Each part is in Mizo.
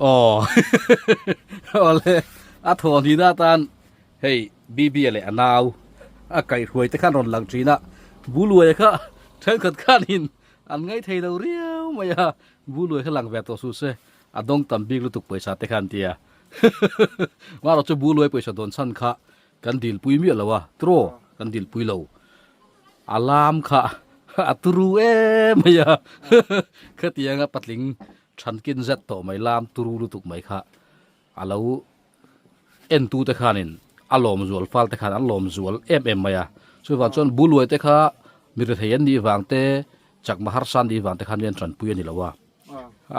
Aw awle a thaw hnihna atan hei BB leh a nau a kaihhruai te khan rawn lang thin a, Buluaia kha thenkhat khanin an ngaithei lo riau mai a, Buluaia kha lang ve tawh suh se a dawng tam bik lutuk pawisa te khan tia marawh chu Buluai pawisa dawn chhan kha kan dilpui miah lo a, tro kan dilpui lo a lam kha a turu em mai a khatianga patling thankin zet tawh mai lam turu lutuk mai kha a lo en tu te khanin a lawm zual fal te khan an lawm zual em em mai a chuvang chuan buluai te kha mi rethei an nih vang te chakma harsa an nih vang te khan mi an tanpui a ni lo a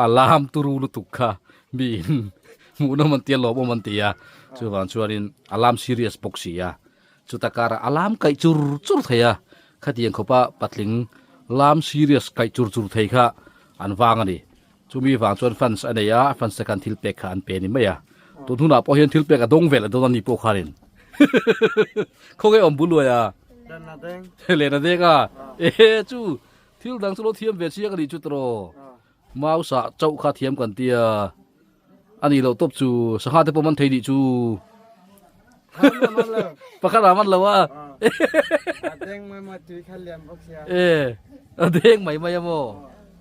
a lam turu lutuk kha mi in hmuhnawm an tia lawmawm an ti a chuvang chuanin a lam serious bawk si a chuta karah a lam kaih chur chur thei a khatiang khawpa patling lam serious kaih chur chur thei kha an vang a ni chumi vang chuan fans a nei a fans te khan thil pek kha an pe ni mai a tun hunah pawh hian thil pek a dawng vel a dawn a ni pawh khanin khawnge awm bul luai a lehna deng a e chu Thil dang chu lo thiam ve chiang a nih chu tawh. Mau sah chauh kha thiam kan tia. A nih loh tawp chu sangha te pawh man thei nih chu. Pakhat ah man lo a. A deng mai mai tui kha lian bawk sia. E a deng mai mai a maw.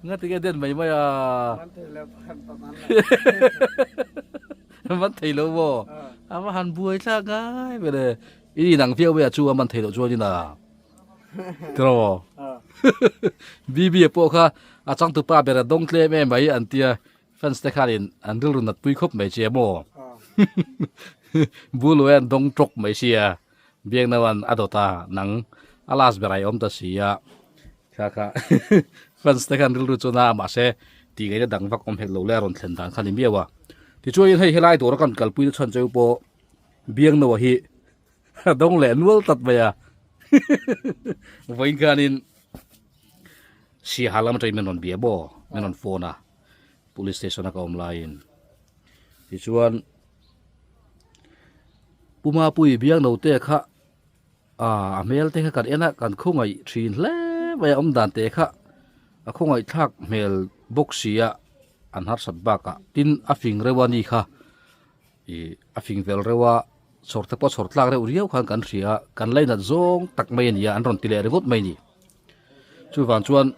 Nga ti nge den mai mai a. Man thei lo pakhat pawh man lo. Man thei lo maw. A va han buai thlak ngai ber e. I inang viau mai a chu a man thei loh chuan in a. Tiraw? BB a pawh kha a changtupa ber a dawng tlem em mai an tia fans te khanin an rilru nat pui khawp mai che maw? Buluai an dawng tawk mai sia Biaknauan a dawt a nang a last ber ai awm ta si a kha kha fans te khan rilru chuan a mahse tih ngaihna dang vak awm hek lo le a rawn thlen dan kha ni miau a. Tichuanin hei helai dawra kan kalpui na chhan cheu pawh Biaknaua hi A dawng leh nual tlat mai a. Vawiin khanin Siaha lam atangin min rawn bia maw, min rawn phone a, police station a ka awm laiin. Tichuan Pu Mapuii biang note kha a hmel te kha kan en a, kan khawngaih thin hle mai a, awm dan te kha a khawngaih thlak hmel bawk si a, an harsat bakah tin a fing reuh a ni kha. Ih a fing vel reuh a, chhawr te pawh chhawr tlak reuh riau khan kan hria a, kan lainat zawng tak mai a ni a, an rawn ti leh ringawt mai a ni. Chuvang chuan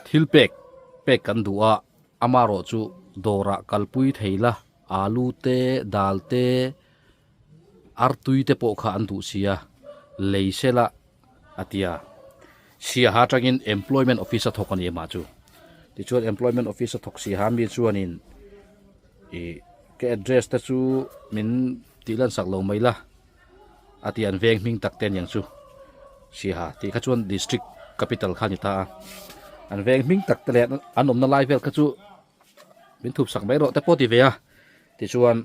thil pek pek kan duh a, amarawh chu dawrah kalpui thei la, alu te, dal te, artui te pawh kha an duh si a, lei sela a ti a. Siaha atangin employment office a thawk a ni amah chu. Tichuan employment office a thawk siaha mi chuanin ih ka address te chu min tih lan sak lo mai la a ti an veng hming tak te aniang chu Siaha tih kha chuan district capital kha a ni ta a. An veng hming tak te leh an awmna lai vel kha chu min thup sak mai rawh te pawh ti ve a. Tichuan.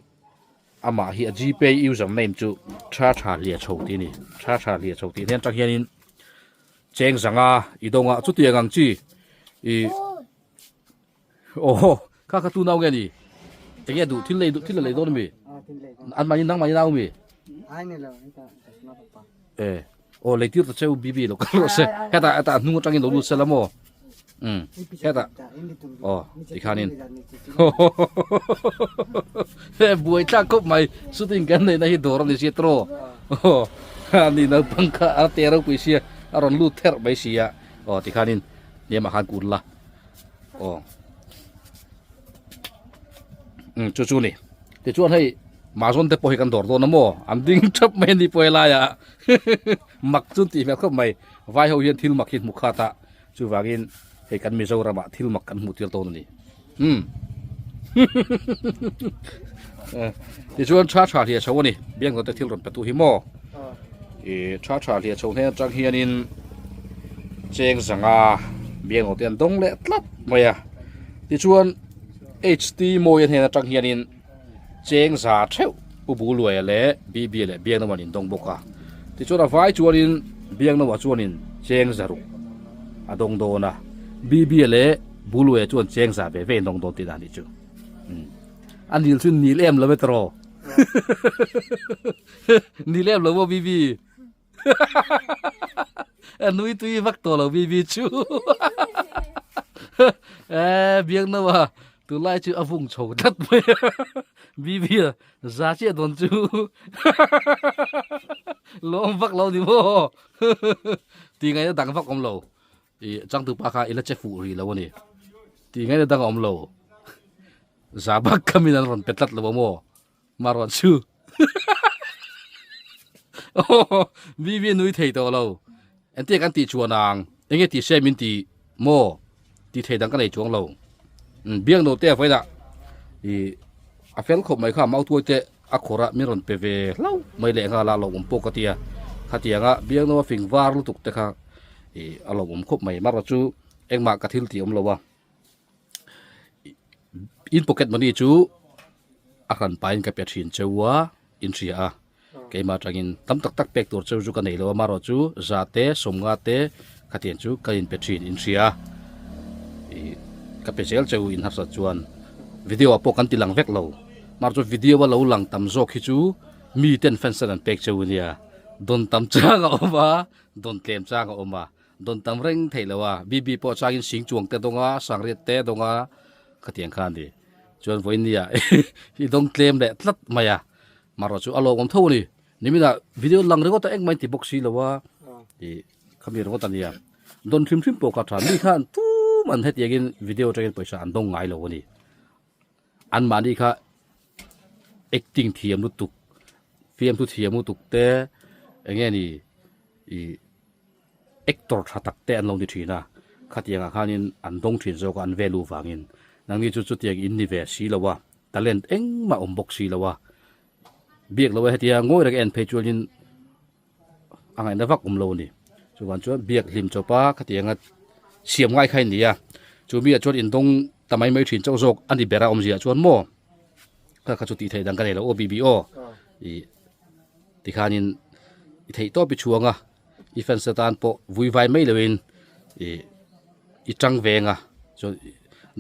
Amah hi a Gpay user name chu Tha Tha Hlia Chho tih a ni. Tha Tha Hlia Chho tih hnen atang hianin cheng zanga i dawngah chutiang ang chi i aw kha kha tu nau nge ni? Enge duh thil lei duh thil la lei dawn ami? An mahni nang mahni nau ami? E aw lei tir ta cheu BB lo kal rawh se hetah hetah hnung atangin lo lut sela maw? Um hetah aw tikhanin he buai thlak khawp mai shooting kan neihna hi dawr a ni sia tawh aw ani naupang kha a te ropui sia a rawn lut therh mai sia aw tikhanin hniamah khan kun la aw um chu chu ni tichuan hei mahzawn te pawh hi kan dawr dawn a maw an ding thap mai a ni pawh helaiah mak chu an tih hmel khawp mai vai ho hian thil mak hi hmu khat a chuvangin hei kan Mizoramah thil mak kan hmuh tir dawn a ni umm tichuan tha tha hliah chho a ni biak nawte thil rawn pe tu hi maw ih tha tha hliah chho hnen atang hianin cheng zanga biak nawte an dawng leh tlat mai a tichuan HT mawi a hnen atang hianin cheng za theuh Pu Buluaia leh BB leh Biaknawa an indawng bawk a. Tichuan a vai chuanin Biaknawa chuanin cheng za ruk a dawng dawn a, BB leh Buluaia chuan cheng za ve ve in dawng dawn tihna a nih chu. Umm a nil chu nil em lo e tawh. Nil em lo maw BB? A nui tui vak tawh lo BB chu. E Biaknawa. Tunlai chu a vung chho tlat mai a. BB a za chiah dawn chu lawm vak lo ni maw? Tih ngaihna dang vak awm lo. Ih changtupa kha i la che fuh rih lo a ni. Tih ngaihna dang a awm lo. Za bak kha min an rawn pe tlat lo a maw? Maruat chu BB nui thei tawh lo. Engtia kan tih chuan ang enge tih se min ti maw tih thei dang ka nei chuang lo. Biak no te a vawilah ih a fel khawp mai kha mautuai te a khawrh a min rawn pe ve hlauh mai leh nghal a lawmawm pawh ka tia. Khatianga biak no a fing var lutuk te kha ih a lawmawm khawp mai. Maruat chu engmah ka thil tih awm lo a. In pocket money chu a hran pahin ka pe thin cheu a in hria a keimah atangin tam tak tak pek tur cheu chu ka nei lo a amaherawh chu za te sawmnga te khatiang chu ka in pe thin in hria a ih ka pe zel cheu in harsat chuan video ah pawh kan ti lang vek lo amaherawh chu video a lo lang tam zawk hi chu mi ten fans an pek cheu ania dawn tam chang a awm a dawn tlem chang a awm a. Dawn tam reng theih lo a, BB pawh changin sing chuang te dawng a, sangriat te dawng a, khatiang kha a ni. Chuan vawinia i dawng tlem leh tlat mai a, marawh chu a lawmawm tho a ni. Niminah video lang ringawt a engmah in ti bawk si lo a, ih khami ringawt a nia. Dawn hrim hrim pawh kha tha, mi khan tum an hetiangin video atangin pawisa an dawng ngai lo a ni. Anmahni kha acting thiam lutuk, fiamthu thiam lutuk te eng nge ni ih. Actor tha tak te an lo ni thin a, khatiang ah khanin an dawng thin zawk a an value vangin. Nangni chu chutiang in ni ve si lo a, talent engmah awm bawk si lo a. Biak lo e hetia ngawi reng en phei chuanin a ngaihna vak awm lo a ni. Chuvang chuan biak hlim chawp a khatianga siam ngai kha in ni a, chu mi ah chuan in dawng ta mai mai thin chauh zawk a ni ber a awmzia chuan maw kha kha chu tih theih dang ka nei lo aw BBO ih tikhanin i theih tawp i chhuang a. I fans te tan pawh vui vai mai loin ih i tang veng a chuan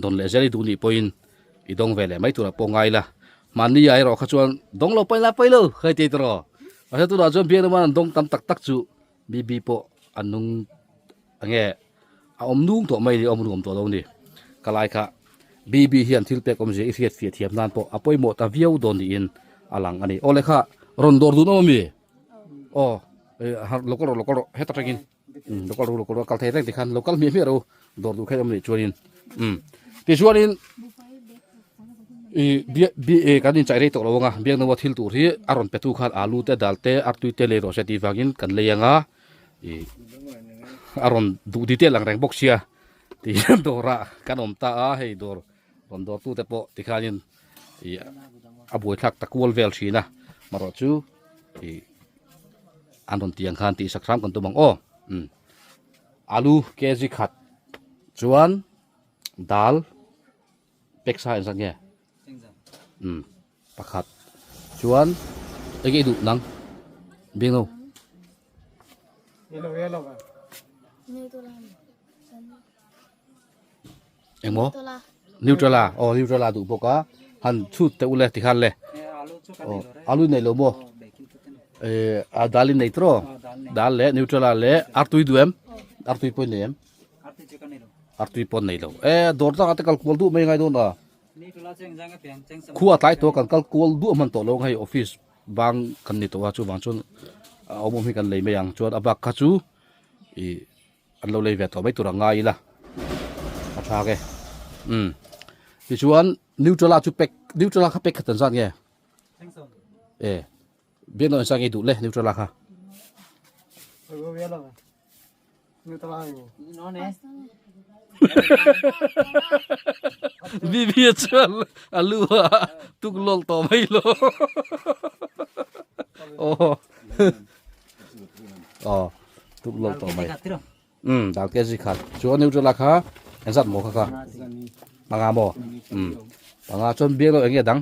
dawn leh zel i duh nih pawhin i dawng ve leh mai turah pawh ngai la mahni ah erawh kha chuan dawng lo pawi la pawi lo khai tei tawh rawh mahse tunah chuan biak lama an dawng tam tak tak chu BB pawh a nung enge a awm nung tawh mai ni awm nuam tawh lo ni ka lai kha BB hian thil pek awmzia i hriat fiah thiam nan pawh a pawimawh ta viau dawn niin a lang a ni aw le kha rawn dawr dun awm ami. Aw local rawh local rawh heta tangin local rawh local rawh kal thei reng tikhan local hmiah hmiah ro dawr duh kher awm nih chuanin tichuanin i bia bi e kan inchai rei tawh lo anga biak naua thil tur hi a rawn petu khan alu te dal te artui te lei rawh se tih vangin kan lei anga i a rawn duh detail ang reng bawk sia tihian dawrah kan awm ta a hei dawr rawn dawr tute pawh tikhanin ih a buaithlak ta kual vel thin a marawh chu ih an rawn tih ang khan tih sak hram kan tum ang aw umm alu kg khat chuan dal pack sa engzat nge umm pakhat chuan enge i duh nang bengno Engmaw? Nutella aw Nutella duh bawk a han chhut teh ule tikhan le aw alu nei lo maw eh a dal in nei tawh dal leh Nutella leh artui duh em artui pawh in nei em artui pawh an nei lo eh dawr dangah te kal kual duh mai ngai dawn a khua tlai tawh kan kal kual duh hman tawh lo ang hei office bang kan ni tawh a chuvang chuan a awm awm hi kan lei mai ang chuan a bak kha chu ih. An lo lei ve tawh mai tur a ngai ila a tha ke um tichuan neutral a chu pack neutral a kha pack khat an zat nge e biak nawn sang ei duh le neutral a kha bibi chuan alu a tuk lol tawh mai lo oh Aw tuk lo tawh mai. Um dal kg khat. Chuan Nutella kha engzat maw kha kha? Panga maw? Um panga chuan biak lo enge dang?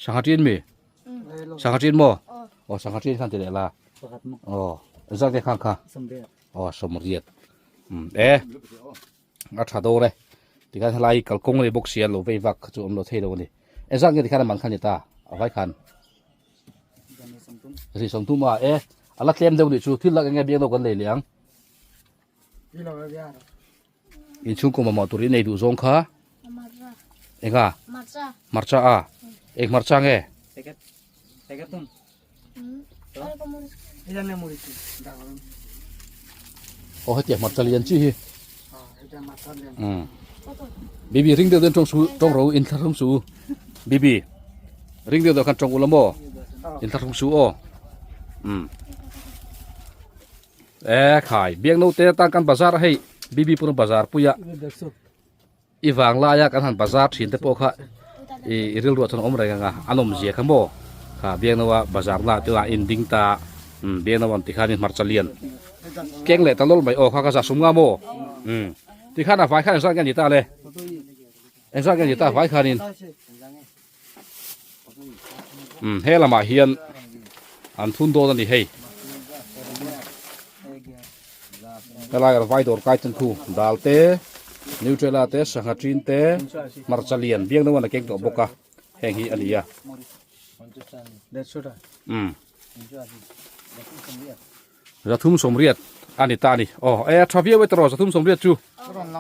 Sangha tin mi? Sangha tin maw? Aw sangha tin khan ti leh la. Aw engzat nge khang kha? Aw sawmriat. Um e a tha dawr e. Tikhan helai kalkawng leh bawk sia lo vei vak kha chu awm lo thei lo a ni. Engzat nge tikhan a man kha ni ta? A vai khan. Ri sawmthum a e a la tlem deuh nih chu thil lak enge biak deuh kan lei leh ang. Inchhungkaw mamawh tur i nei duh zawng kha. Enga? Hmarcha. Hmarcha a? Eng hmarcha nge? Aw hetiang hmarcha lian chi hi. Umm. Bibi ring deuh deuh tawng su tawng ro in thlahrung su. Bibi ring deuh deuh khan tawng ula maw? In thlahrung su aw. Umm. E khai biak note tan kan bazar hei Bibi pur bazar puia. I vang laia kan han bazar thin te pawh kha i rilruah chuan a awm reng ang a, a nawmzia kha maw? Kha Biaknaua bazar na te lah in ding ta, umm Biaknaua an ti khan in hmarcha lian keng leh ta lawlh mai aw kha ka za sum nga maw? Umm ti khan a vai khan engzat nge a ni ta le? Engzat nge a ni ta vai khanin? Umm he lamah hian an thun dawn a ni hei helai ah vai dawr kai ten khu dal te nutella te sangha tin te hmarcha lian biang deuh an a keng tawh bawk a heng hi a ni a umm. Zathum sawmriat a ni ta a ni. Aw e a tha viau e tawh zathum sawmriat chu.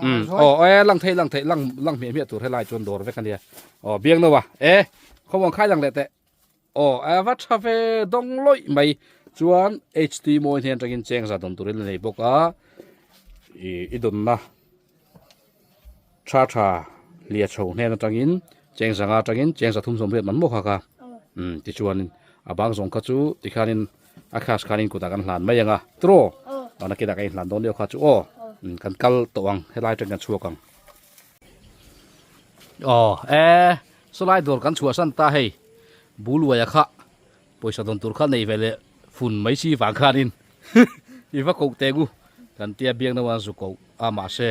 Um aw e lang thei lang thei lang lang hmiah hmiah tur helai chuan dawr vek a nia. Aw biang no a e khawmuang khai lang leh teh. Aw e va tha ve dawng lawih mai chuan HT mawi hnen atangin cheng za dawn turin a nei bawk a i i dawnna tha tha lia chho hnen atangin cheng zanga atangin cheng zathum sawmriat man maw kha kha um tichuanin a bang zawng kha chu tikhanin a class khanin kutah kan hlan mai ang a tiraw a nakinah kan inhlan dawn lio kha chu aw kan kal tawh ang helai atang kan chhuak ang aw e sawlai dawr kan chhuahsan ta hei buluaia kha pawisa dawn tur kha nei ve leh fun mai chi vang khanin i va koh teh ngu kan tia biak naua zu koh a mahse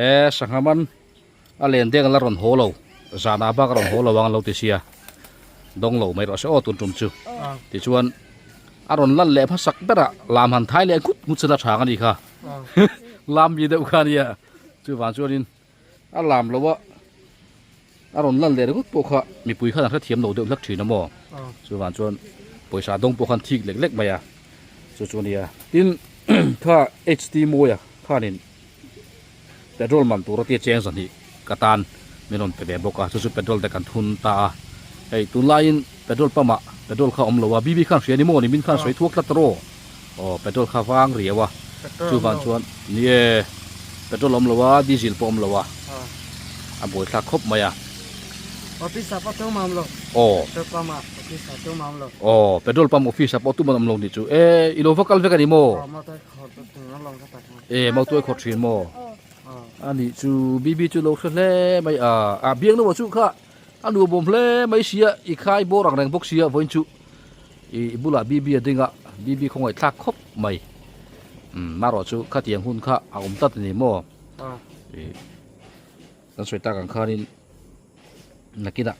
e sangha man a len deng la rawn haw lo zanah bak a rawn haw lo ang lo ti sia dawng lo mai rawh se aw tun tum chu tichuan a rawn lan leh hmasak berah lam han thai leh nghut nghut sela thang a ni kha lam mi deuh kha a nia chuvang chuanin a lam lo a a rawn lan leh ringawt pawh kha mipui khan an hrethiam lo deuh hlek thin a maw chuvang chuan pawisa dawng pawh khan thik lek lek mai a chu chu a nia tin kha HT Mawia khanin petrol man tur a tia cheng zahnih ka tan min rawn pe ve bawk a chu chu petrol te kan thun ta a hei tunlaiin petrol pump ah petrol kha a awm lo a BB khan hria ni maw ni min khan sawi thuak tlat rawh aw petrol kha vang riau a chuvang chuan ni e petrol awm lo a diesel pawh awm lo a a buaithlak khawp mai a. Office ah pawh tumah awm lo. Aw. Petrol pump ah office ah tumah awm lo. Aw petrol pump office ah pawh tumah an awm lo nih chu e i lo va kal vek a ni maw? Aw motor khawr thin a lawng ka tak. E mautuai khawr thin maw? A nih chu BB chu lo hre hle mai a a biang no chu kha a nu bawm hle mai sia i khai bawr ang reng bawk sia vawiin chu i bulah BB a ding a BB khawngaih thlak khawp mai umm marawh chu khatiang hun kha a awm tlat a ni maw i kan sawi tak ang khanin nakinah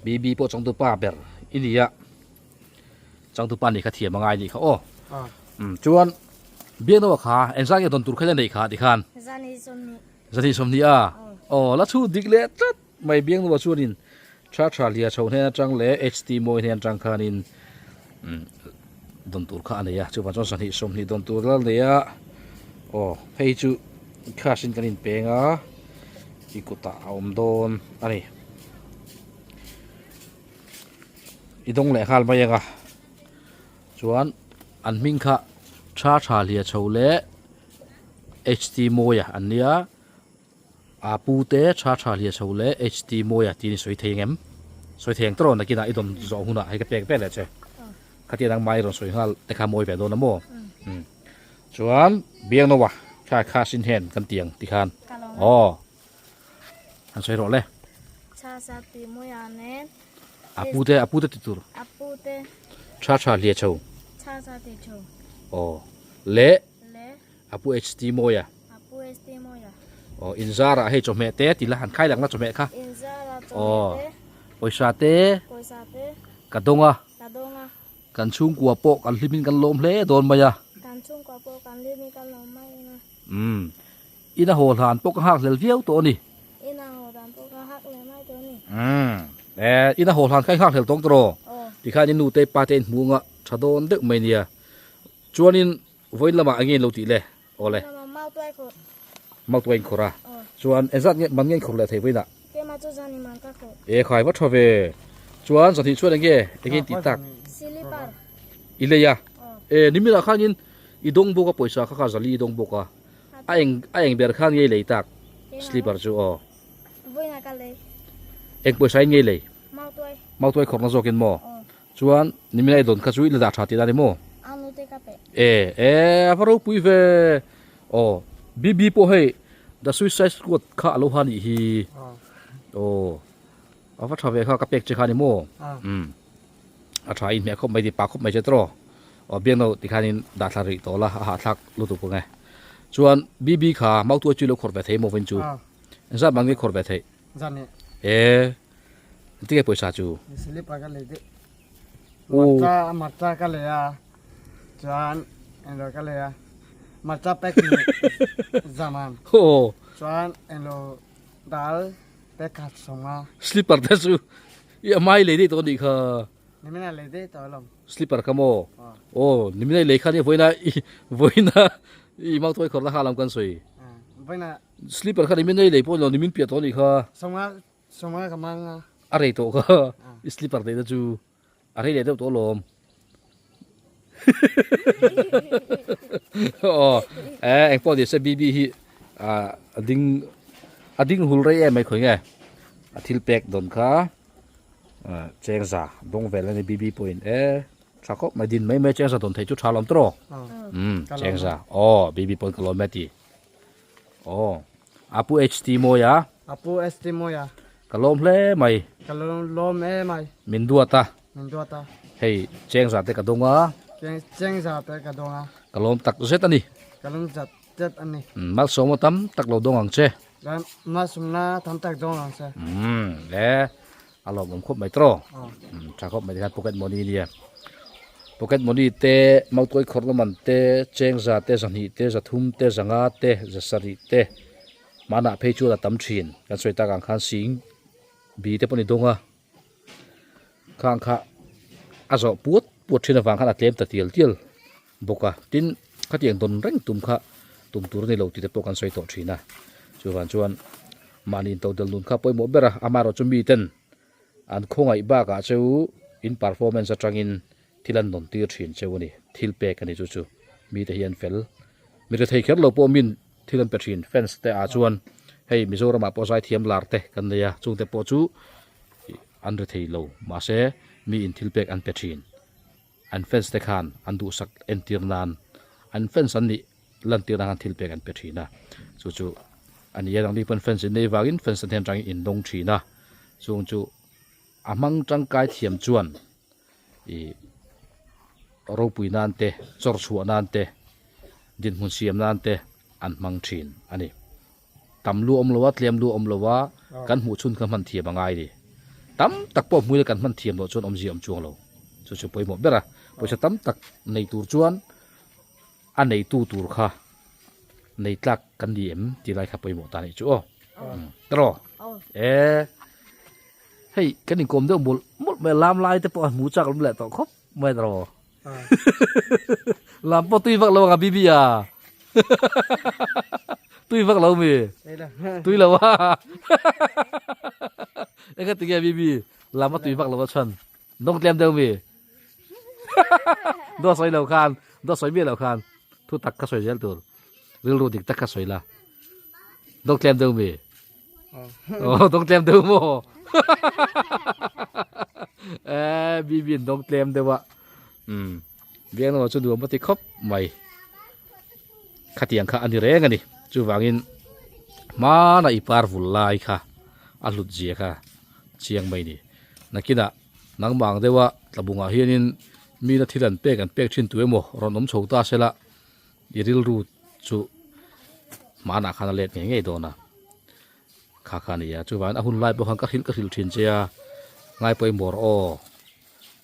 BB pawh changtu pa ber i ni a. Changtupa nih kha thiam a ngai nih kha aw. Umm chuan Biaknawa kha engzah nge dawn tur kha ila neih kha tikhan? Zani sawmhnih. Zani sawmhnih a? Aw la chhut dik leh tlat mai Biaknawa chuanin tha tha hlia chho hnen atang leh HT mawi hnen atang khanin umm dawn tur kha a nei a chuvang chuan zahnih sawmhnih dawn tur la nei a aw hei chu cash in kan inpeng a i kutah a awm dawn a ni. I dawng leh nghal mai ang a chuan an hming kha tha tha hlia chho leh HT Mawia an nia a pu te tha tha hlia chho leh HT Mawia tih in sawi thei ang em sawi thei ang tawh nakinah i dawn zawh hunah hei ka pek vel leh che khatia nangmah i rawn sawi nghal te kha mawi ve dawn a maw chuan Biangnoa kha kha sin hian kan ti ang tikhan aw. An sawi rawh le. Tha sa ti mawi a nen. A pu te a pu te ti tur. A pu te. Tha tha hlia chho. Tha sa ti chho. Aw. Le. Le. A pu HT mawi a. A pu HT mawi a. Aw in zar ah hei chawhmeh te ti la han khai lang la chawhmeh kha. In zar ah chawhmeh te. Aw. Pawisa te. Pawisa te. Ka dawng a. Ka dawng a. Kan chhungkua pawh kan hlimin kan lawm hle dawn mai a. Kan chhungkua pawh kan hlimin kan lawm mai a. Umm. Ina haw hlan pawh ka nghak hlel viau tawh a ni. Ina haw dan pawh ka nghak leh mai tawh a ni. Umm. E, ina haw hlan kha i nghak hlel tawng tawh. Tikhan i nu te pa te in hmu anga tha dawn deuh mai nia. Chuanin vawiin lamah enge in lo tih le? Awle. Lama mau tuai khawrh. Mau tuai in khawrh a. Chuan engzat nge man nge in khawrh leh thei vawiinah? Keimah chu zan i man ka khawh. E khai va tha ve. Chuan zan hnih chuan enge enge in tih tak? Silipar. I lei a. E nimin ah khanin i dawng bawk a pawisa kha kha zali i dawng bawk a. A eng a eng ber khan nge i lei tak? Slipper chu aw. Vawiinah ka lei. Eng pawisa in nge i lei? Mautuai. Mautuai khawrhna zawkin maw? Chuan nimin a i dawn kha chu i la dah tha tih dan i maw? A nute ka pe. E e a va ropui ve. Aw BB pawh hei The Suicide Squad kha a lo ha nih hi. Aw a va tha ve kha ka pek che kha ni maw? Umm a tha in hmeh khawp mai ti pa khawp mai che tawh. Aw biakno tikhanin dah thla rih tawh la a hahthlak lutuk ang e. Chuan BB kha mautuai chu i lo khawrh ve thei maw vawiin chu? Engzat mah nge khawrh ve theih? E tinge pawisa chu? Slipper ka lei deuh. Marcha marcha ka lei a chuan englo ka lei a marcha pack ni zaman chuan englo dal pack khat sawm a. Slipper te chu i amai lei daih tawh anih kha. Nimina lei daih tawh alawm. Slipper kha maw? Aw nimina i lei kha nia vawiina i vawiina i mautuai khawrh na kha alam kan sawi. Vawiina Slipper kha nimin ei lei pawh nilo nimin piah tawh anih kha. Sawma sawma ka mang a. A rei tawh kha i slipper neihna chu a rei leh deuh tawh alawm. Aw e engpawh ni se BB hi a ding a ding hul rei em mai khawi nge a thil pek dawn kha chengza dawng vel a ni BB pawhin e tha khawp mai din mai mai chengza dawn theih chu tha lawm tawh umm chengza aw BB pawhin ka lawm e ti. Aw, Apu HT Mawia. Apu HT Mawia. Ka lawm hle mai. Ka lawm e mai. Min duat a. Min duat a. Hei, cheng za te ka dawng a. Cheng za te ka dawng a. Ka lawm tak zet a ni. Ka lawm zat zet a ni. Malsawmna tam tak lo dawng ang che. Malsawmna tam tak dawng ang che. Le, a lawmawm khawp mai tawh. Tha khawp mai tikhan pocket money nia. Pocket money te mautuai khawrh man te chengza te zahnih te zathum te zanga te zasarih te hmanah phei chuan a tam thin kan sawi tak ang khan sing bi te pawh ni dawng a khang kha a zawh puat puat thin avang khan a tlem ta tial tial bawk a tin khatiang dawn reng tum kha tum tur a ni lo tih te pawh kan sawi tawh thin a chuvang chuan mahni intodel nun kha pawimawh ber a amaherawhchu miten An khawngaih bakah cheu in performance atangin thil an nawn tir thin cheu a ni, thil pek a ni chu chu mite hi an fel. Mi rethei kher lo pawh min thil an pe thin fans te ah chuan hei Mizoramah pawh zaithiam lar te kan nei a, chungte pawh chu an rethei lo mahse mi in thil pek an pe thin. An fans te khan an duhsak entir nan an fans an nih lantir nan khan thil pek an pe thin a, chu chu a ni a, nangni pawn fans in nei vangin fans te hnen atangin in dawng thin a, chung chu a hmang tangkai thiam chuan ih ropui nan te chawr chhuah nan te dinhmun siam nan te an hmang thin a ni. Tam lu awm lo a, tlem lu awm lo a, kan hmuh chhun kha hman thiam a ngai ni. Tam tak pawh hmuila kan hman thiam loh chuan awmzia awm chuang lo. Chu chu pawimawh ber a, pawisa tam tak nei tur chuan a neitu tur kha nei tlak kan ni em tih lai kha pawimawh ta nih chu aw. Tawh e, hei kan inkawm deuh mawlh mawlh mai a, lam lai te pawh a hmu chak awm leh tawh khawp mai tawh. Lam pawh tui vak lo ang a bibi a. Tui vak lo mi. Tui lo a. Enga tinge bibi lam a tui vak lo a chhan. Dawng tlem deuh mi. Daw sawi lo khan, daw sawi miah lo khan thu tak kha sawi zel tur. Rilru dik tak kha sawi la. Dawng tlem deuh mi. Oh, dawng tlem deuh maw? Eh, bibi in dawng tlem deuh a. Um, biang naw chu nuam a ti khawp mai. Khatiang kha a ni reng a ni. Chuvangin hmana i par vul lai kha a hlut zia kha chiang mai ni. Nakinah nangmah ang deuha tlabungah hianin mina thil an pek an pek thin tu emaw rawn awm chho ta sela i rilru chu hmanah khan a let ngei ngei dawn a, kha kha a ni a, chuvangin a hun lai pawh khan ka hrilh ka hrilh thin che a, ngai pawimawh rawh aw,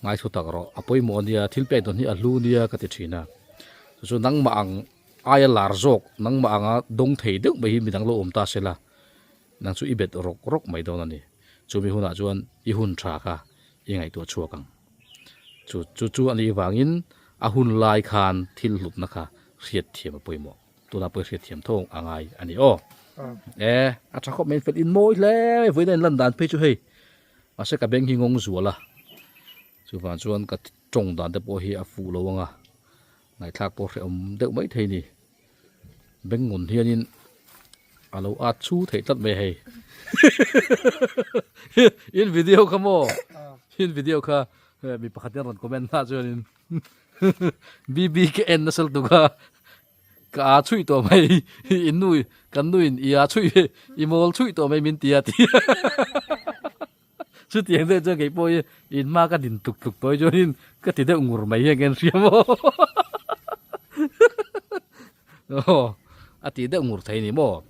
ngai thu tak rawh, a pawimawh a nia, thil pek dawn hi a hlu nia ka ti thin a, chu chu nangmah ang aia lar zawk, nangmah anga dawng thei deuh mai hi midang lo awm ta se la, nang chu i bet rawk rawk mai dawn a ni, chumi hunah chuan i hun tha kha i ngaihtuah chhuak ang. Chu chu chu a nih vangin a hun lai khan thil hlutna kha hriat thiam a pawimawh. Tunah pawh i hriat thiam tho a ngai a ni aw. E a tha khawp mai in fel in mawi hle mai vawiin a in lan dan phei chu hei mahse ka beng hi ngawng zual a chuvang chuan ka tawng dan te pawh hi a fuh lo ang a ngaihthlak pawh hrehawm deuh mai thei a ni beng ngawn hianin a lo at chu theih tlat mai hei in video kha maw in video kha mi pakhat hian rawn comment na chuanin BB ka en nasal tuk a Ka aa chhuih tawh mai, i nu kan nu in i aa chhuih i mawl chhuih tawh mai min ti a ti. Chutiang deuh chuan kei pawh hi in hma ka din tluk tluk tawh hi chuanin ka ti deuh ngur mai hian ka inhria maw. Aw a ti deuh ngur thei ni maw.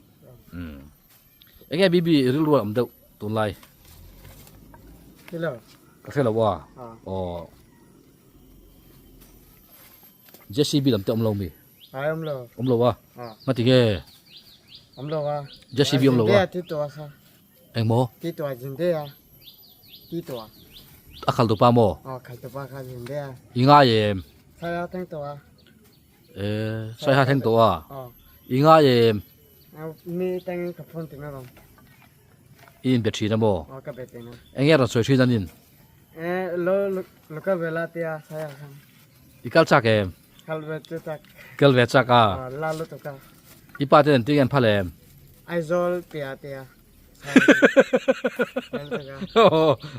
Umm enge Bibi rilru a awm deuh tunlai? Hre lo. Ka hre lo a. Aw. JCB lam te awm lo mi? Ai awm lo. Awm lo a? Ngati nge? Awm lo a. JCB awm lo a? Ti to kha. Eng maw? Ti to jin de a. Ti to. A khal tu pa maw? Ờ khal tu pa kha jin de a. I ngai em? Sai ha theng to a. E sai ha theng to a. Ờ. I ngai em? Mi teng ka phone ti na rom. I in be thin a maw? Ờ ka be thin a. Eng nge rawn sawi thin anin? E lo lo ka vela tia sai ha khan. I kal chak em? Kal ve chu chak. Kal ve chak a? La lutuk a. I pa ten ting en phal em? Aizawl pia tia.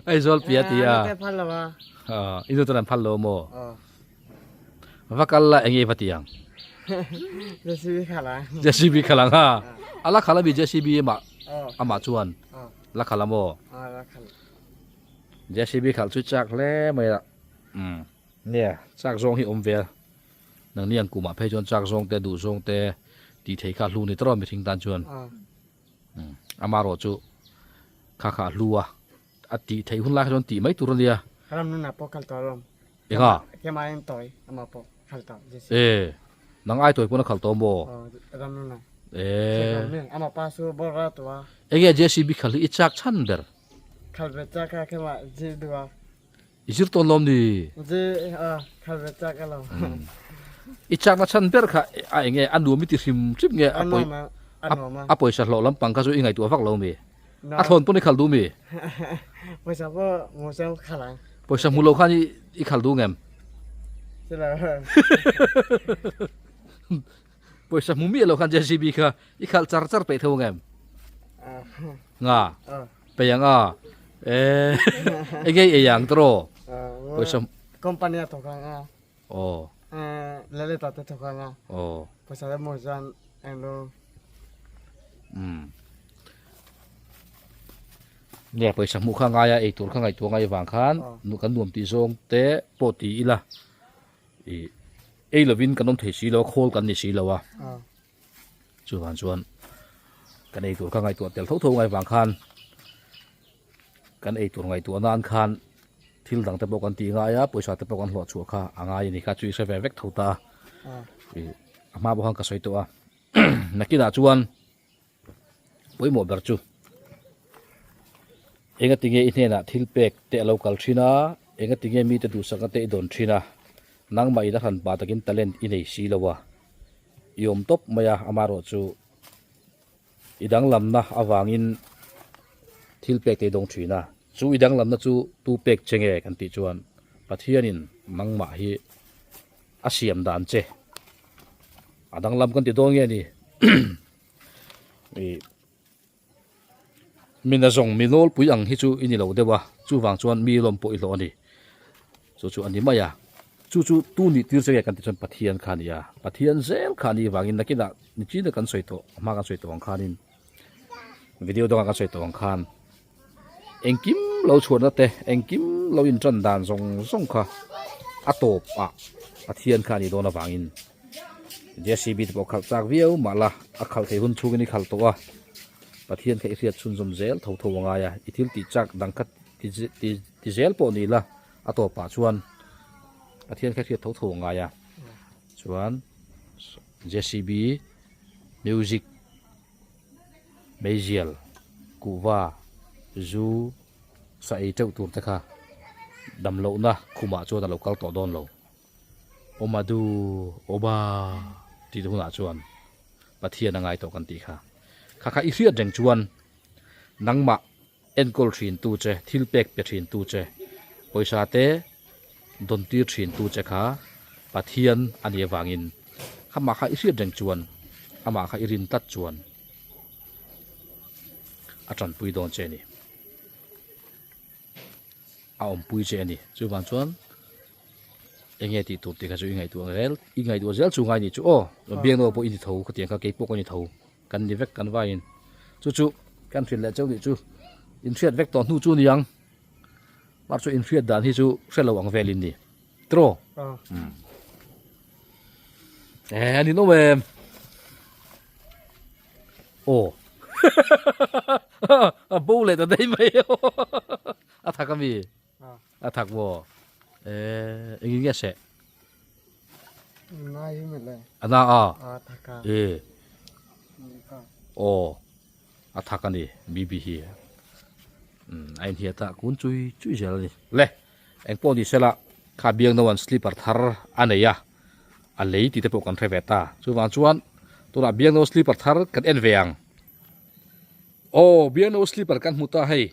Aizawl pia tia. Te phal lo a. I nu ten an phal lo maw? Va kal la enge va tiang? JCB khala. JCB khala nga. Ala khala mi JCB ama ama chuan. La khala maw? La khala. JCB khal chu chak hle mai a. Umm nia chak zawng hi awm vel nangni ang kumah phei chuan chak zawng te duh zawng te tih theih kha a hlu ni tawrh a mihring tan chuan umm amarawh chu kha kha a hlu a a tih theih hun lai kha chuan tih mai tur a nia. Ram nunah pawh kal tawh alawm. Enga? Kemaiin tawi amah pawh khal tawh JCB. E nang ai tawi pawn a khal tawh maw? Aw ram nunah. E. Amah pa chu bawlra tua. Enge JCB khal hi i chak chhan ber? Khal ve chak a kemah zir duh a. I zir tawn lawm ni? Zir a khal ve chak a lo. I chakna chhan ber kha a enge a nuam i ti hrim hrim nge a pawi a pawisa hlawh lampang kha chu i ngaihtuah vak lo mi? A thlawn pawn i khal duh mi? Pawisa pawh hmu chuan khal ang. Pawisa hmu lo khan i khal duh ngem? Chilo. Pawisa hmu miah lo khan JCB kha i khalh char char peih tho ngem? Nga. Peih ang a. Eh enge i ei ang tawh? Pawisa company a thawk ang a. Aw. Eh Lalita te thawk ang a. Aw. Pawisa te hmu chuan englo. Umm. Nge pawisa hmuh kha ngai a ei tur kha ngaihtuah ngai vang khan kan nuam tih zawng te pawh ti ila ih ei lovin kan awm thei si lo a khawl kan ni si lo a. Chuvang chuan kan ei tur kha ngaihtuah tel tho tho ngai vang khan kan ei tur ngaihtuah nan khan thil dang te pawh kan tih ngai a pawisa te pawh kan hlawh chhuah kha a ngai a ni kha chu i hre ve vek tho ta ih a hma pawh khan ka sawi tawh a nakinah chuan pawimawh ber chu enga tinge i hnenah thil pek te a lo kal thin a enga tinge mite duhsakna te i dawn thin a nangmah in a hran pah takin talent i nei si lo a. I awm tawp mai a, amaherawhchu i danglamna avangin thil pek te i dawng thin a, chu i danglamna chu tu pek che nge kan tih chuan Pathianin nangmah hi a siam dan che a danglam kan ti dawn nge ni ih Mina zawng mi nawlpui ang hi chu i ni lo deuh a, chuvang chuan mi lawm pawh i hlawh a ni. Chu chu a ni mai a, chu chu tu nih tir che nge kan tih chuan Pathian kha a ni a, Pathian zel kha a nih vangin nakinah nichina kan sawi tawh, a hma kan sawi tawh ang khanin video dangah kan sawi tawh ang khan engkim lo chhuahna te, engkim lo intan dan zawng zawng kha a tawp ah Pathian kha a nih dawn avangin JCB te pawh khalh chak viau mah la a khalh theih hun chhungin i khalh tawh a Pathian kha i hriat chhunzawm zel tho tho a ngai a i thil tih chak dang kha ti ti ti zel pawh ni la a tawpah chuan Pathian kha i hriat tho tho a ngai a chuan JCB music meizial kuhva zu sa ei teuh tur te kha damlohna khumah chuan a lo kal tawh dawn lo. Awmadu, Awba tih hunah chuan Pathian a ngai tawh kan tih kha. Kha kha i hriat reng chuan nangmah enkawl thin tu che, thil pek pe thin tu che, pawisa te dawn tir thin tu che kha Pathian a nih avangin amah kha i hriat reng chuan, amah kha i rin tlat chuan a tanpui dawn che a ni. A awmpui che a ni. Chuvang chuan enge tih tur tih kha chu i ngaihtuah zel i ngaihtuah zel chu ngai ni chu aw biaknaw pawh i ni tho khatiang kha keipawh ka ni tho kan ni vek kan vaiin chu chu kan hrilh leh chauh nih chu inhriat vek tawh hnu chu niang mar chu inhriat dan hi chu hre lo ang velin ni tiraw e a ni nawm em aw a bo leh ta daih mai a thak ami. A thak maw? Eh, engin nge seh? Na hi me le. A na a? A thak a. Eh. Aw. A thak a ni, BB hi. Um, a inhiat a, kun chui chui zel a ni. Le, eng pawh ni sela, kha biang no an slipper thar a nei a, a lei tih te pawh kan hre ve ta. Chuvang chuan, tunah biang no slipper thar kan en ve ang. Aw, biang no slipper kan hmu ta hei.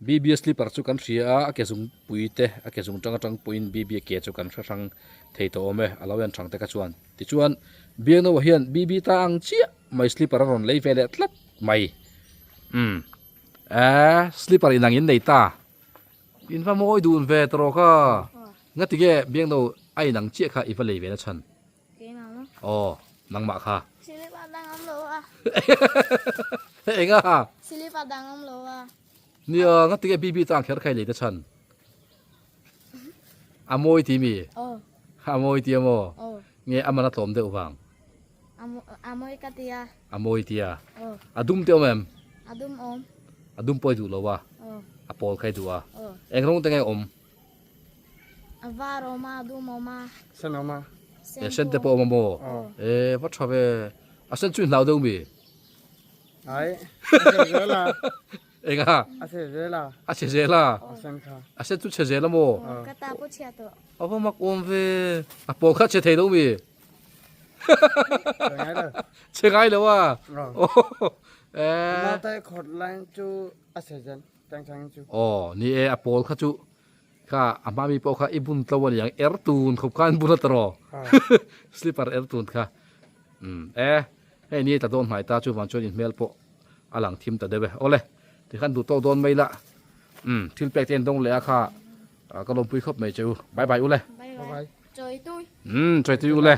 BB slipper chu kan hria a, a ke zung pui te, a ke zung tang atang pawhin BB ke chu kan hre hrang thei tawh awm e, a lo en hrang te kha chuan. Tichuan, Biangnoa hian BB ta ang chiah mai slipper a rawn lei ve leh tlat mai. Umm. Eeh, slipper inang in nei ta. In va mawi dun ve tawh ka. Ngati nge Biangno a inang chiah kha i va lei ve na chhan? Aw, nangmah kha. Silip a dang awm lo a. Eng a? Silip a dang awm lo a. Nia, nga tige BB tang kher khai lei te chan. A mawi ti mi? Aw. A mawi ti amaw? Aw. Nge a man a tlawm deuh vang? A mawi ka tia. A mawi tia. Aw. A dum te awm em? A dum awm. A dum pawh i duh lo a? Aw. A pawl kha i duh a? Aw. Eng rawng te nge awm? A var awm a, a dum awm a. Sen awm a. E sen te pawh awm a maw? E va tha ve. A sen chu i hlau deuh mi? Ai, a che zel a. Eng a? A che zel a. A che zel a? A sen kha. A sen chu che zel a maw? Ka ta pawh chhia tawh. A va mak awm ve. A pawl kha che thei lo mi? Che ngai lo. Che ngai lo a? E. Naute khawt line chu a che zel. Aw, ni e, a pawl kha chu kha a hma mi pawh kha i bun tlo a niang, er tun khawp khan bun a ta rawh, slipper er tun kha. Umm, e, hei ni ta dawn hnai ta chuvang chuan in hmel pawh a lang thim ta deuh e. Awle, tikhan duh tawk dawn mai la, umm, thil pek te in dawng leh a kha ka lawmpui khawp mai che u. Bye bye ule. Bye bye. Chawi tui. Umm, chawi tui ule.